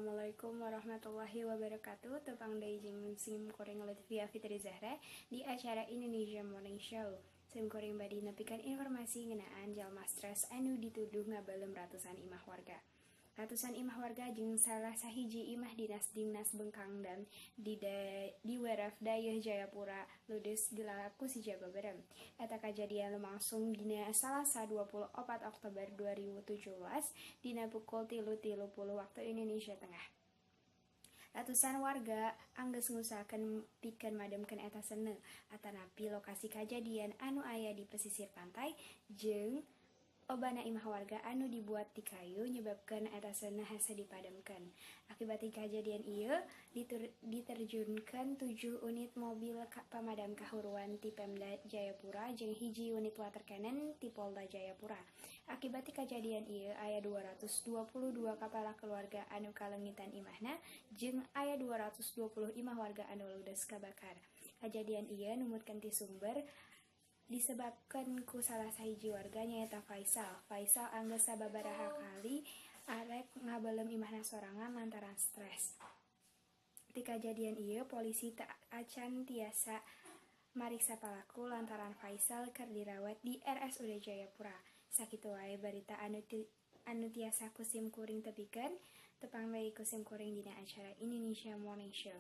Assalamualaikum warahmatullahi wabarakatuh. Tepang deui jeung sim kuring, Lutfia Fitri Zahra, di acara Indonesia Morning Show. Sim kuring bade nepikeun informasi ngeunaan jalma stres anu dituduh ngabelem ratusan imah warga. Ratusan imah warga jeung salah sahiji imah dinas Dinas Bengkangdam di Weref Dayeuh Jayapura ludes dilalap ku si jago beureum. Eta kajadian lumangsung dina Salasa, 24 Oktober 2017, dina pukul 3.30 Waktu Indonesia Tengah. Ratusan warga anggeus ngusahakeun pikeun mademkeun eta seuneu, atanapi lokasi kajadian anu aya di pesisir pantai jeung lobana imah warga anu dibuat ti kayu nyebabkeun eta seuneu hese dipadamkeun. Akibat ti kajadian ieu diterjunkeun 7 unit mobil pamadam kahuruan ti Pemda Jayapura jeung hiji unit water cannon ti Polda Jayapura. Akibat ti kajadian ieu aya 222 kapala keluarga anu kalengitan imahna jeung aya 220 imah warga anu ludes kabakar. Kajadian ieu numutkeun ti sumber disebabkeun ku salah sahiji warga, nyaeta Faisal. Faisal anggeus sababaraha kali arek ngabelem imahna sorangan lantaran stres. Ti kajadian ieu polisi teu acan tiasa mariksa palaku lantaran Faisal keur dirawat di RSUD Jayapura. Sakitu wae barita anu tiasa ku sim kuring tepikeun. Tepang deui ku sim kuring dina acara Indonesia Morning Show.